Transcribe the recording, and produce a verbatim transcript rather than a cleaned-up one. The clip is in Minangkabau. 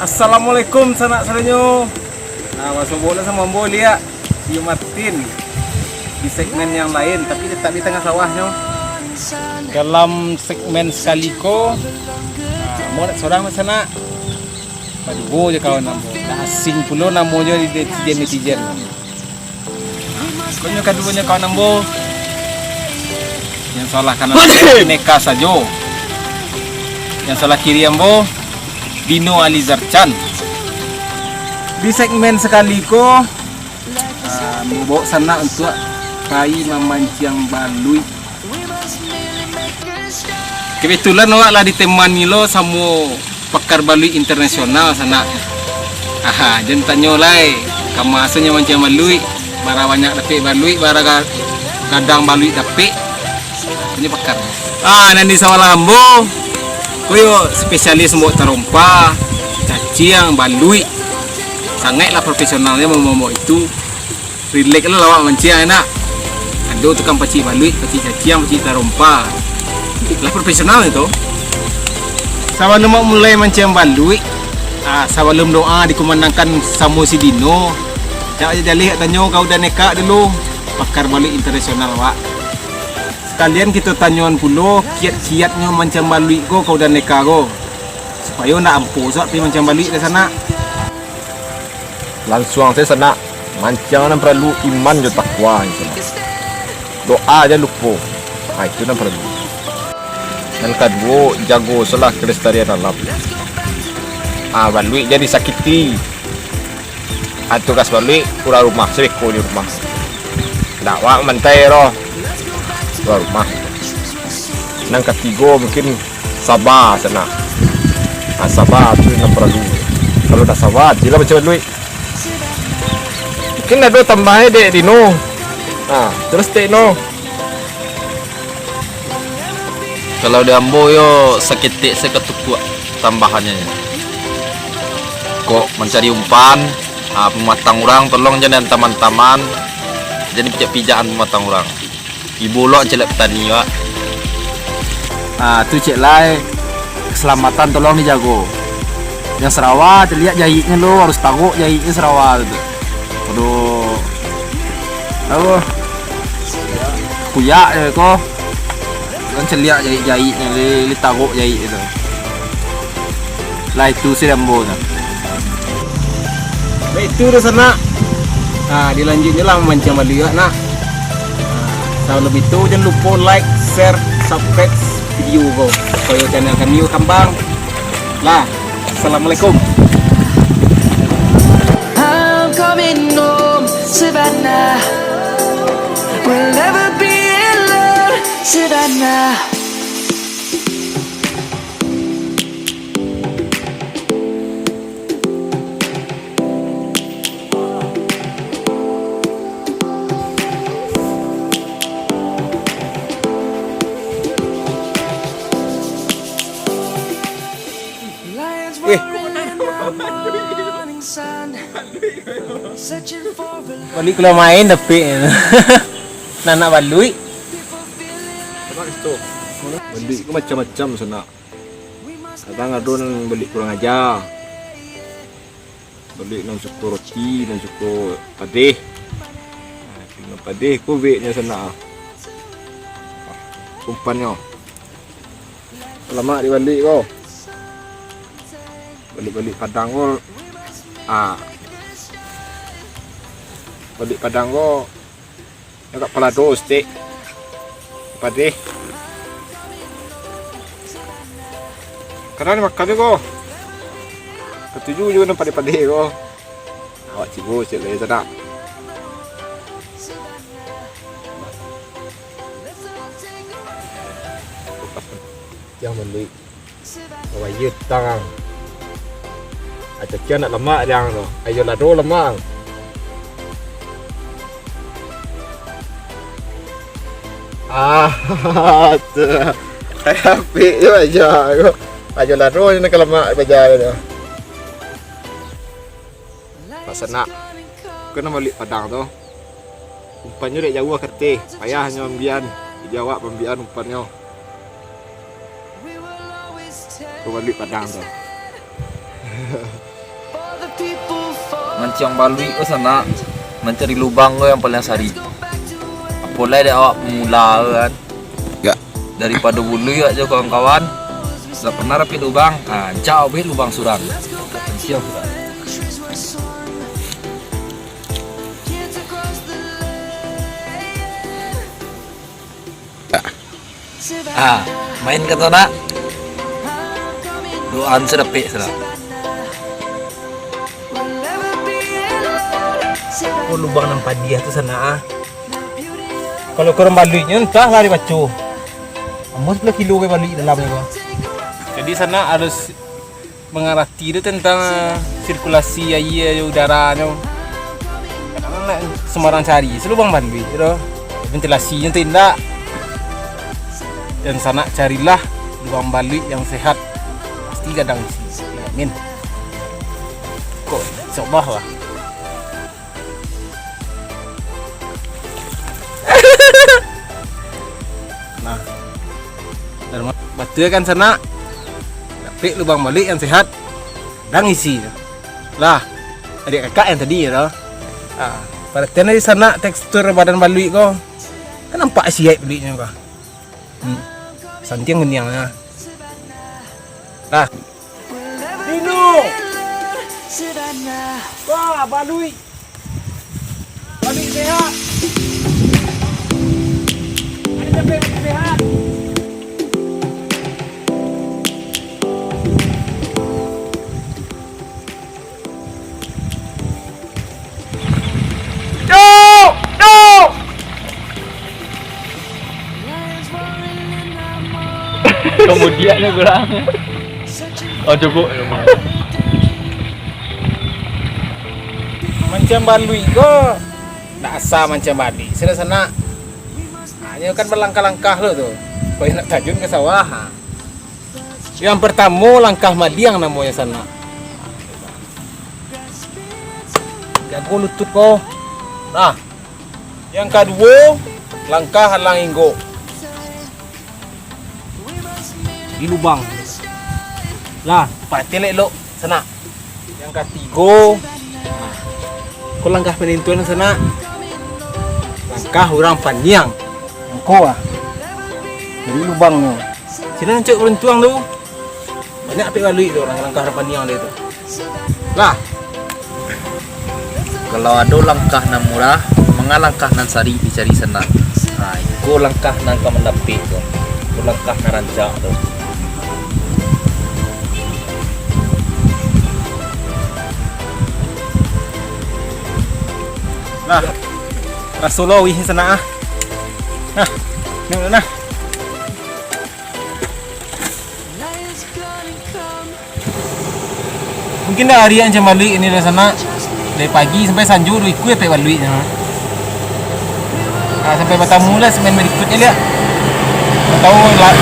Assalamualaikum, sanak sadonyo. Nah, basuo lah samo ambo liak, Yo Martin, di segmen yang lain, tapi tetap di tangah sawahnyo. Dalam segmen sakali ko, nah, ambo nak sorang, sanak. Baduo jo kawan ambo. Dak asing pulo namonyo di netizen-netizen. Konyo kaduonyo kawan ambo. Yang salah kanan ambo Neka Sajo. Yang salah kiri ambo Dino Alizarchan. Di segmen sakali ko, ah, ambo baok sanak untuak pai mamanciang baluik. Kebetulan awak lah ditemani lo samo pakar baluik internasional sanak. Aha, jan tanyo lai, ka ma rasonyo manciang baluik, bara banyak dapek baluik, bara ga-, gadang baluik dapek. Ini pakar. Ah, nan di sabalah ambo, ko yo spesialis mambaok tarompa, caciang, baluik. Sangaiklah profesionalnyo mambaok itu. Rilek lah awak manciang, enak. Ado tukang pacik baluik, pacik caciang, pacik tarompa. Lah profesional itu. Sabalum awak mulai manciang baluik, ah, sabalum doa dikumandangkan samo si Dino, dak jaleh awak tanyo ka Uda Neka dulu, pakar baluik internasional awak. Sakalian kito tanyoan pulo kiat-kiatnyo manciang baluik ko ka Uda Neka ko, supayo ndak ampo suak pai manciang baluik dek sanak. Lansuang sajo sanak, manciang nan paralu iman jo takwa, sanak. Doa jan lupo, ha, itu nan paralu. Nan kaduo, jago solah kelestarian alam. Ha, baluik jan disakiti. Ha, tugas baluik urang rumah, sabeko di rumah. Ndak awak mantai doh, urang rumah. Nan katigo mungkin saba sanak. Ha, saba tu nan paralu. Kalau ndak saba, jadilah manciang baluik. Mungkin ado tambahan dek Dino. Ha, terus dek Dino. Kalau di ambo yo saketek se katukuak tambahannyo. Kok mancari umpan, ha, pamatang urang tolong jan diantaman-taman. Jan dipijak-pijakan pamatang urang. Ibo lo caliak patani, Pak. Ah, tu cek lai, keselamatan tolong dijago. Yang sarawa, caliak jahiknyo lo, harus tagok jahiknyo sarawa tu. Aduh. Aduh. Kuyak je ko. Kan caliak jahik-jahiknyo, li, li tagok jahik tu. Lah itu si Rambo tu. Baik, itu dah sanak. Ha, dilanjutnyo lah mamanciang baluik nak. Ha, sabalum itu, jan lupo like, share, subscribe video ko, supayo channel kami bakambang. Lah, assalamualaikum. I'm coming home, Savannah. We'll never be alone, Savannah. Weh. Balik keluar main tapi. Nah, nak baluik. Baluik ko macam-macam sanak. Kadang ado nan baluik kurang aja. Baluik nan suko roti, nan suko padeh. Nah, nan padeh ko bek nyo sanak. Umpannyo. Lamak di baluik ko. Baluik-baluik Padang ko. Ah. Baluik Padang ko. Agak palado sitik. Padeh. Kadang dimakan jugo. Katuju jugo nan padeh-padeh ko. Awak cibo ciek lai sanak. Yang beli. Wah, iyo tang. Acacian nak lamak dang tu. Ayo lado lamak. Ah, tu. Apik je baja ko. Ayo lado je nak lamak baja tu. Pak Sanak, kena balik Padang tu. Umpannyo dek jauah kateh, payah nyo ambian, jadi awak pambian umpannyo. Ka balik Padang tu. Manciang baluik ko sanak, mancari lubang ko yang paling asari. Apo lai dek awak pemula ko kan. Gak. Daripado buluik awak jo kawan-kawan, dak pernah dapek lubang, ah, rancak awak buek lubang surang. Manciang surang. Ah, main ka tu nak. Doa anu sadapek sudah. Oh, lubang nan padiah tu sanak ah. Kalau kurang baluiknyo, entah lah dibaco. Ambo sapuluah kilo ke baluik dalamnyo ko. Jadi sanak harus mangarati tu tentang, eh, sirkulasi aia jo udaranyo. Kadang nak sembarang cari, se lubang baluik tu. Ventilasinyo tu indak. Dan sanak carilah lubang baluik yang sehat. Pasti gadang isi. Amin. Kok insyaallah lah. Nah, batua kan sanak? Dapek lubang baluik yang sehat, gadang isi. Lah, adiak kakak yang tadi tu. Ah, paratian dari sanak tekstur badan baluik ko. Kan nampak siaik baluiknyo ko. Hmm. Santiang kuniangnyo. Lah. Dino! Wah, baluik! Baluik sehat! Ado sampai baluik sehat! Dok! Dok! Kamudian kurang. Oh, cukup. Manciang baluik ko, ndak asa manciang baluik. Sudah sanak. Hanyo kan balangkah-langkah lo tu. Supaya nak tajun ka sawah. Ha. Yang pertamo langkah madiang namonyo sanak. Jago lutut ko. Nah, yang kaduo, langkah alang inggok. Di lubang. Lah, patek elok-elok, sanak. Yang katigo, ko langkah panentuan, sanak. Langkah urang paniang. Angko ah. Jadi lubangnyo. Sinan cok beruntuang tu. Banyak apik baluik tu, langkah urang paniang dia tu. Lah. Kalau ado langkah nan murah, manga langkah nan sarik dicari sanak. Ha, iko langkah nan ka mandapek tu. Iko langkah nan rancak tu. Nah, raso lo wih sanak ah. Nah, ni nah. Mungkin dah hari yang macam baluik ni dah sanak. Dari pagi sampai sanjo tu ikut dapek baluik ni. Ah, sampai batamu lah semen berikutnya lihat. Tahu lah.